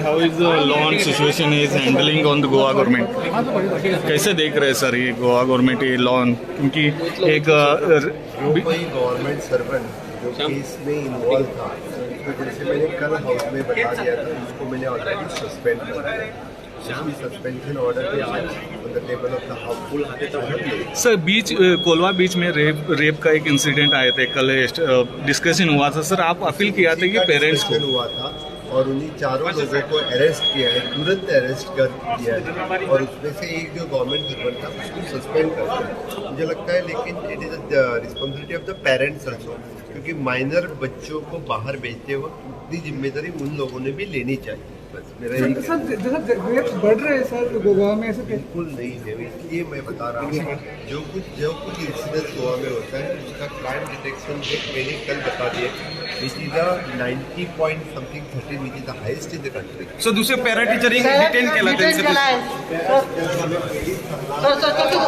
How is the law and situation is handling on the Goa government? कैसे देख रहे हैं सर ये गोवा गवर्नमेंट ये लॉ, क्योंकि एक जो कोई गवर्नमेंट सर्वेंट जो केस में इन्वॉल्व था, तो जैसे मैंने कल हाउस में बता दिया था, उसको मैंने ऑलरेडी सस्पेंड कर दिया। उसकी सस्पेंशन ऑर्डर भी आज on the table of the house. Sir, beach Colva beach में रेप रेप का एक इंसिडेंट आए थे कल, डिस्कशन हुआ था सर, आप अपील किया था कि पेरेंट्स को हुआ था और उन्हीं चारों लोगों को अरेस्ट किया है, तुरंत अरेस्ट कर दिया है और उसमें से एक जो गवर्नमेंट सर्वेंट था, उसको सस्पेंड कर दिया। मुझे लगता है, लेकिन it is responsibility of the parents also, क्योंकि माइनर बच्चों को बाहर भेजते वक्त उतनी जिम्मेदारी उन लोगों ने भी लेनी चाहिए। बस मेरा यही कहना है। सर, जैसा रेप्स बढ़ रहे हैं सर गोवा में, ऐसे बिल्कुल नहीं है, इसलिए मैं बता रहा हूँ, जो कुछ इंसिडेंट गोवा में होता है, उसका क्राइम डिटेक्शन रेट मैंने कल बता दिया, which is a 90 point something 13, which is the highest in the country. So दुसरे पॅरा टिचरिंग डिटेन केला डिटेन त्यांचे. केलाय सर सर सर.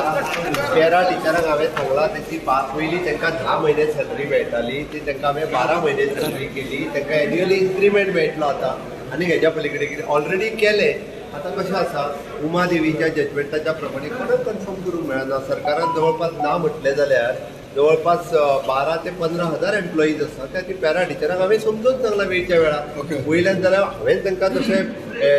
पॅरा टिचरांक हांवें सांगलां, तेची पयलीं तांकां 10 म्हयने सॅलरी मेळटाली, ती तांकां हांवें 12 म्हयने सॅलरी केली। तांकां एन्युअली इन्क्रिमेंट मेळटलो आतां आनी हेज्या पलीकडे कितें ऑलरेडी केलें। आतां कशें आसा, उमा देवीच्या जजमेंटाच्या प्रमाणे कोणाक कन्फर्म करूंक मेळना। सरकारान जवळपास ना म्हटलें जाल्यार जवळपास 12 ते 15 हजार एम्प्लॉईज आसा। त्या खातीर पॅरा टिचरांक हांवें समजून सांगलां वेळच्या वेळार। वयल्यान जाल्यार हांवें तांकां तशें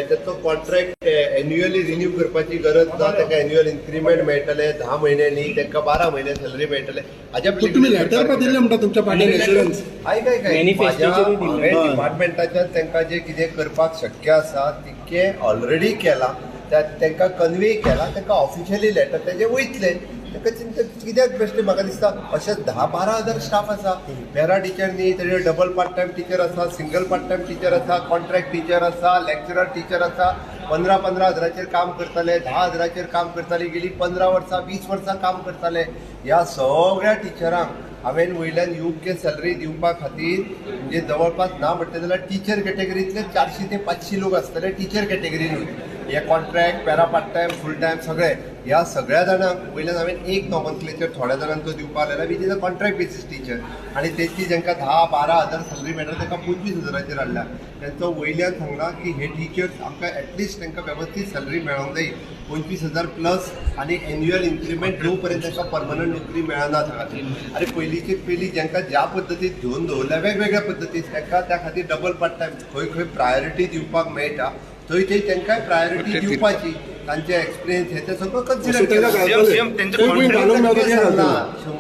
ताचो कॉन्ट्रॅक्ट एन्युअली रिन्यू करपाची गरज ना। तांकां एन्युअल इन्क्रिमेंट मेळटले 10 म्हयन्यांनी, तांकां 12 म्हयने सॅलरी मेळटले। हाज्या पण तुम्ही लेटर का दिले म्हणटा तुमच्या पार्टीन एश्युरन्स? आयक आयक आयक, म्हाज्या हांवें डिपार्टमेंटाच्यान तांकां जें कितें करपाक शक्य आसा तितकें ऑलरेडी केलां। तांकां कन्वे केलां, तांकां ऑफिशियली लेटर तेजें वयतलें। तांकां चिंता कित्याक बेश्टें? म्हाका दिसता अशें 10-12 हजार स्टाफ आसा, पॅरा टिचर न्ही, तेजे डबल पार्ट टायम टिचर आसा, सिंगल पार्ट टायम टिचर आसा, कॉन्ट्रॅक्ट टिचर आसा, लेक्चरर टिचर आसा, 15-15 हजाराचेर काम करताले, 10 हजाराचेर काम करताले, गेली 15 वर्सां, 20 वर्सां काम करताले। ह्या सगळ्या टिचरांक हांवें वयल्यान योग्य सॅलरी दिवपा खातीर, म्हणजे जवळपास ना म्हटलें जाल्यार टिचर कॅटेगरींतले 400 ते 500 लोक आसतले टिचर कॅटेगरीनूच, हे contract, para part time, full time सगळे। ह्या सगळ्या जाणांक वयल्यान हांवें एक नॉमनक्लेचर थोड्या जाणांक तो दिवपाक लायला, which is a contract basis teacher आनी तेंची जांकां 10-12 हजार सॅलरी मेळटा, तांकां 25 हजाराचेर हाडल्या। तेंचो वयल्यान सांगला की हे टिचर्स आमकां एटलिस्ट तांकां वेवस्थीत सॅलरी मेळोंक जाय, 25 हजार प्लस आनी एन्युअल इन्क्रिमेंट, जो पर्यंत तांकां परमनंट नोकरी मेळना त्या खातीर। आनी पयलींचे पयलीं जांकां ज्या पद्दतीन घेवन दवरल्या वेगवेगळ्या पद्दतीन, तांकां त्या खातीर डबल पार्ट टायम, खंय खंय प्रायोरिटी दिवपाक मेळटा थंय थंय तांकांय प्रायोरिटी दिवपाची। तांचे एक्सपिरियन्स हे ते सगळं कन्सिडर तांकां केला। सीएम सीएम त्यांचे कोण कोण घालूंक मेळटा ते घालतले.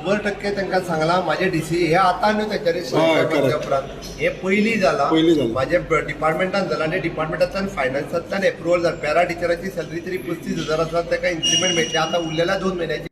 100% तांकां सांगलां। म्हाजे डीसी हे आतां न्हू, तेच्यानी correct. उपरांत हे पयलीं जाला। पयलीं जाला. म्हाजे डिपार्टमेंटान जाला आनी डिपार्टमेंटांतल्यान, फायनान्सांतल्यान एप्रुवल जाला। पॅरा टिचराची सॅलरी तरी 35 हजार आसा, ताका इन्क्रिमेंट मेळटली आतां उरलेल्या 2 म्हयन्याची।